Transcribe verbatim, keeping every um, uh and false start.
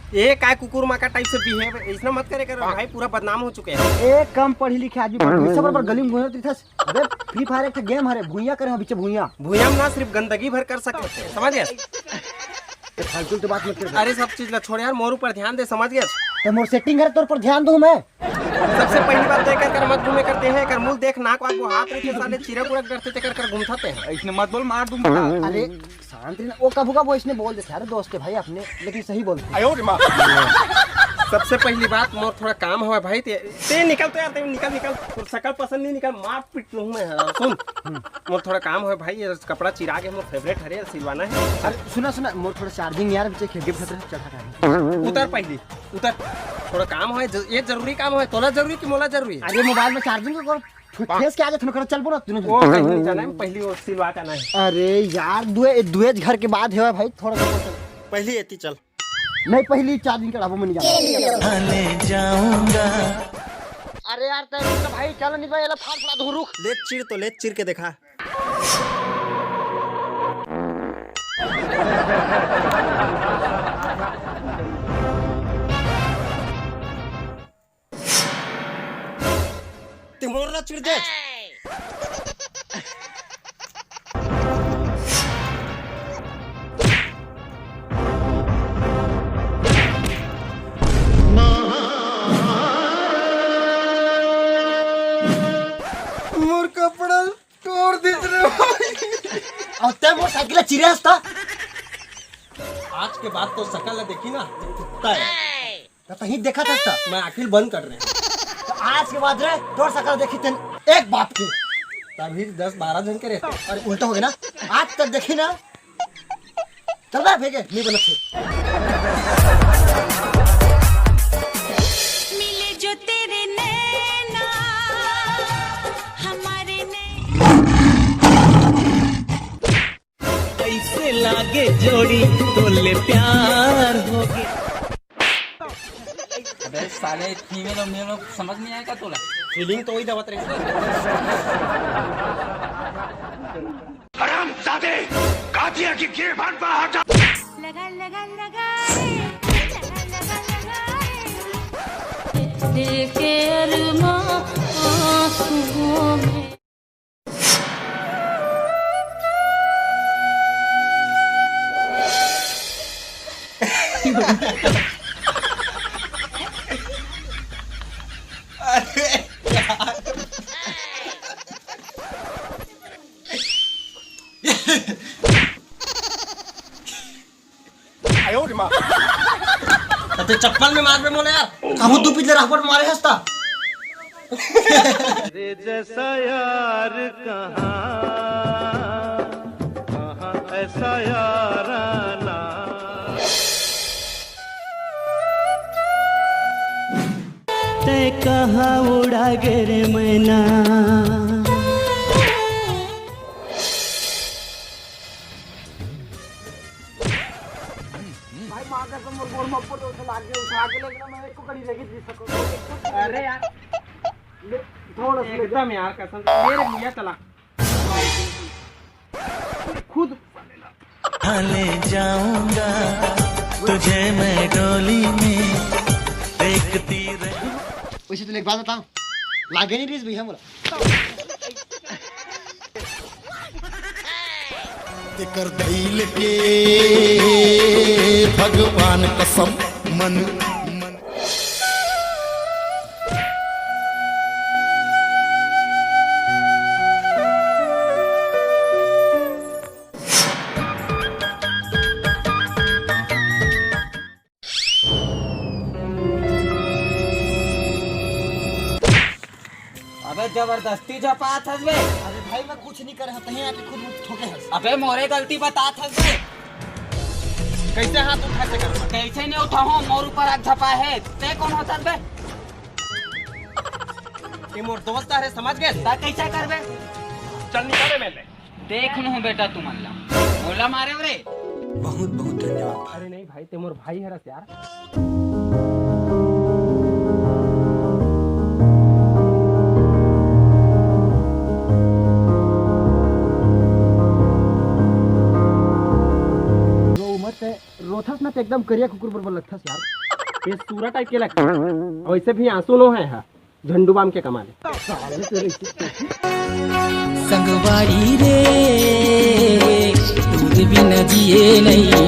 ए, काय कुकुर माका टाइप से बिहेव, इसने मत करे कर भाई, पूरा बदनाम हो चुके हैं। ए, कम पढ़ी लिखे आदमी, भुइयां बरोबर गली में घूमत रहिथस। अबे, फ्री फायर एक ठे गेम हरे, भुइयां करे हो, बीचे भुइयां। भुइयां में ना सिर्फ गंदगी भर कर सकते हैं, समझ गए? ए, फालतू तो बात मत कर। अरे, सब चीज ला छोड़ यार, मोर ऊपर ध्यान दे, समझ गए? तो मोर सेटिंग हरे, तोर पर ध्यान दूं मैं। सबसे पहली बात तो एकर कर मत घूमे करते हैं, एकर मुंह देख, नाक वाक वो हाथ रखे, साले चिरक उरक डरते तेकर कर घूमथाते हैं। इसने मत बोल, मार दूंगा। अरे, शांत रही ना, वो कभू कभू इसने बोल देते, अरे दोस्त है भाई अपने, लेकिन सही बोलते हैं। आयो रे माँ। सबसे पहली बात, मोर थोड़ा काम हवे भाई, ते, ते निकल तो यार, ते निकल, निकल, तोर सकल पसंद नहीं, निकल, मार पीट लूँ मैं। हाँ, सुन, मोर थोड़ा काम हवे भाई, ये कपड़ा चिरा के मोर फेवरेट हरे, सिलवाना है। अरे सुना, सुना, मोर थोड़ा चार्जिंग यार, पीछे खिड़की पर चढ़ा था। उतर पहली, उतर, थोड़ा काम हवे, ज-, ये जरूरी काम हवे, तोला जरूरी कि मोला जरूरी? अरे मोबाइल में चार्जिंग को फेस के आ जात, थोड़ा चल बोला तूने। वो कहीं नहीं जाना है, पहली वो सिलवा के आना है। अरे यार, दुए, दुए घर के बाद है भाई, थोड़ा सा चल। पहली एती चल। नहीं, पहली चार्जिंग कढ़ाबो, मैं नहीं जाना। ले जाऊंगा। अरे यार, तेरे तो भाई चल नहीं भाई, ये लो फाड़ फड़ा दूं, रुक। ले चिर तो, ले चिर के देखा। ते मोर ला चिर दे। मोर कपड़ा तोड़ दे रे भाई। और ते मोर साइकिल चिरे हस त? आज के बाद तो सकल देखी ना, कुत्ता है। तो कहीं देखा था इसका? मैं आखिर बंद कर रहे हैं। तो आज के बाद रे, तोर सकल देखी तेन एक बाप के। तभी दस बारह जन के रहते। अरे उल्टा हो गया ना, आज तक देखी ना। चल बे, फेंके, नहीं बनत थे। मिले जो तेरे नैना, हमारे नैना। कैसे लागे जोड़ी, तोले प्यार हो गया। अबे साले, फीमेल और मेल में समझ नहीं आएगा तोला? फीलिंग तो वही दबत रही। हरामजादे, कातिया की गिरबान पर हटा। लगा, लगा, लगा रे, लगा, लगा, लगा रे। दिल के अरमां आंसुओं में। अरे यार। आयो रे माँ। अबे चप्पल में मार बे मोला यार। कहूँ दू पिछले राहपर मारे हंसता। तेरे जैसा यार कहाँ, कहाँ ऐसा याराना। तै कहाँ उड़ा गे रे मैना। भाई, माँ कसम, मोर गोड़ में ऊपर से लाग गया, उठा के लेकिन मैं एक को कड़ी लेके जी सकूँ। अरे यार। ले, थोड़ा सा ले जा। एकदम यार, कसम से। मेरे भैया चला। खुद। हाँ, ले जाऊंगा तुझे मैं डोली में, देखती रह। वैसे तुला एक बात बताऊं, लागे नहीं रीस भैया मोला। तेकर दई लेके भगवान कसम मन, मन। अबे जबरदस्ती झपात हस बे। अरे भाई, मैं कुछ नहीं करे हूँ, तहीं आके खुद मुझे ठोके हस। अबे मोरे गलती बतात हस बे। कैसे हाथ उठा से कर? कैसे नहीं उठाऊं? मोर ऊपर आग झपा है, ते कौन होता बे? ये मोर दोस्त है, समझ गए? ता कैसे कर बे? चल निकाले मैंने। देख लूं बेटा तुमन ला, मोला मारे रे। बहुत बहुत धन्यवाद भाई। अरे नहीं भाई, ते मोर भाई हरस यार। रो मत, ते रोथस ना, ते एकदम करिया कुकुर बरोबर लगथस यार। ये सूरा टाइप के लगता है। वैसे भी आंसू नो है, हा। झंडू बाम के कमाल है। संगवारी रे, तोर बिना जिए नहीं